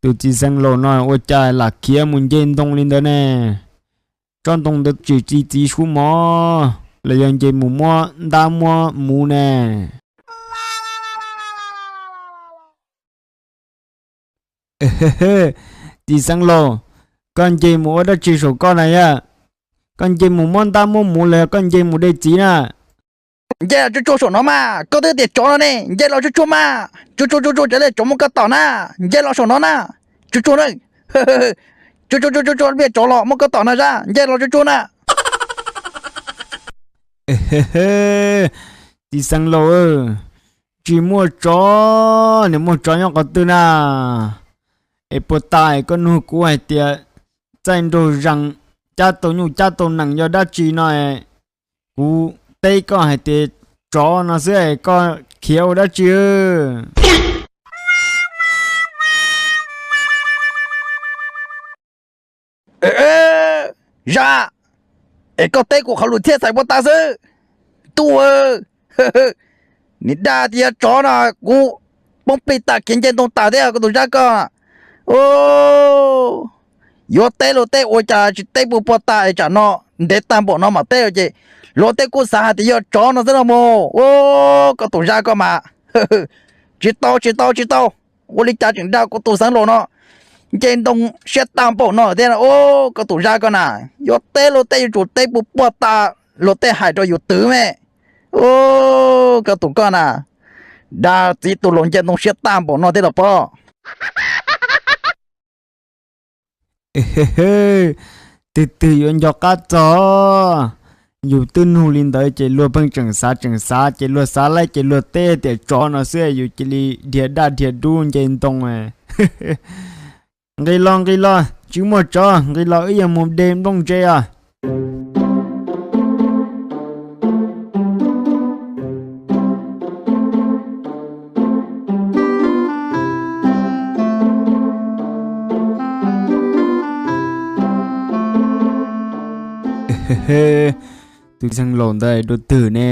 Tus txiv xeev laus no ua cas lam khiav mus nce ntoo li ntawd ne? Tsob ntoo ntawd tsis txi txiv sub mov los yog nce mus muab ntab muab muv ne? Txiv xeev laus, koj nce mus ua dab tsi saum koj na yom? Koj nce mus muab ntab muab muv los yog koj nce mus de txiv na? Nce los tsuag tsuag saum no mas, koj twb tias tsov no ne, nce los tsuag tsuag mas, tsuag tsuag tsuag tsuag, cov liaj tsov muab koj tom na, nce los saum no na, tsuag tsuag na, tsuag tsuag tsuag tsuag, liaj tsov los muab koj tom na, nce los tsuag tsuag na. Txiv xeev laus, tsis muaj tsov, nws muaj tsov nyob qhov twg na? Es puag ta koj nug kuv hais tias txaij nraug zees cab tau nyuj cab tau nees yog dab tsi no, kuv teb koj hais tias tsov no xwb es koj khiav ua dab tsi? Zaj, es koj teb kuv qhov lus thiaj txhais puag ta xwb. Tub, niag dag tias yog tsov no, kuv poob plig tas khiav nce ntoo tas thiab koj tus zaj koj. Yuav teb luag tej ua cas tsis teb puag puag ta es tsam no ntev tag npaum no mam teb ces luag tej kuj xav hais tias yog tsov no xwb no mus. Koj tus zaj koj mas, tsis tau tsis tau tsis tau. Ua li cas tseem dag kuv tus xeev laus no nce ntoo siab tag npaum no thiab? Koj tus zaj koj na, yuav teb luag tej yuav tsum teb puag puag ta luag tej hais rau yus twv me. Koj tus koj na, dag txiv tus laus nce ntoo siab tag npaum no thiab los pob. Twg twg yuav nco qab txog? Yus twb nug li ntawd ces luag pheej tseem xav tseem xav ces luag xav laib ces luag teb tias tsov no xwb yus cia li dhia daj dhia dub nce ntoo. Nqis los nqis los, tsis muaj tsov, nqis los wb yuav mus de nplooj ntse os. Tus xeev laus ntawd dua twg ne?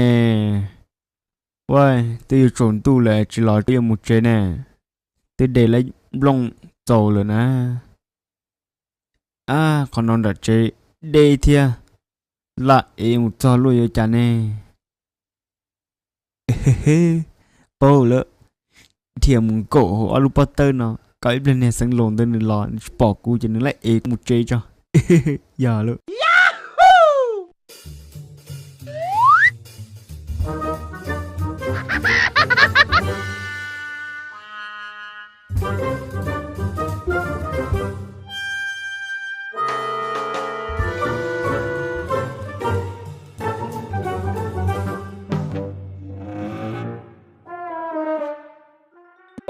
Ua, twb yuav tsaus ntuj lawm tsis los twb yuav mus tsev ne. Twb de lawv nplooj txaus lawm na. Ab, qhov no nram tsev deb thiab, lam ev mus txog luaj yuav cas ne? Paub lawm, dhia mus nkaum hauv ob lub pob tawb no kom ib pliag niag xeev laus ntawd nws los nws tsis pom kuv ces nws laj ev mus tsev tso. Yog lawm.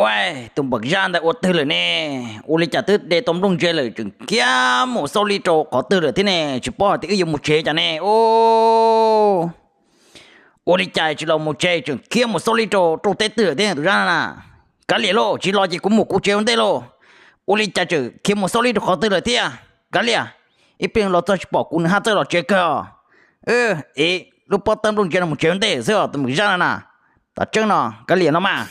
Ua, tus npawg zaj ntawd ua twg lawm ne? Ua li cas twb de tau nplooj ntse lawm tseem khiav mus xauj lij rau qhov twg lawm thiab ne? Tsis paub hais tias wb yuav mus tsev cas ne. Ua li cas tsis los mus tsev tseem khiav mus xauj lij rau rau teb twg lawm thiab tus zaj na? Kav liam lauj, tsis los ces kuv mus kuv tsev ua ntej lauj. Ua li cas tseem khiav mus xauj lij rau qhov twg lawm thiab? Kav liam, ib pliag los txog tsis pom kuv nws haj txawj los tsev kawg os. Ev lub pob tawb nplooj ntse no mus tsev ua ntej xwb os tus npawg zaj no na. Tam tseeb no kav liam no mas.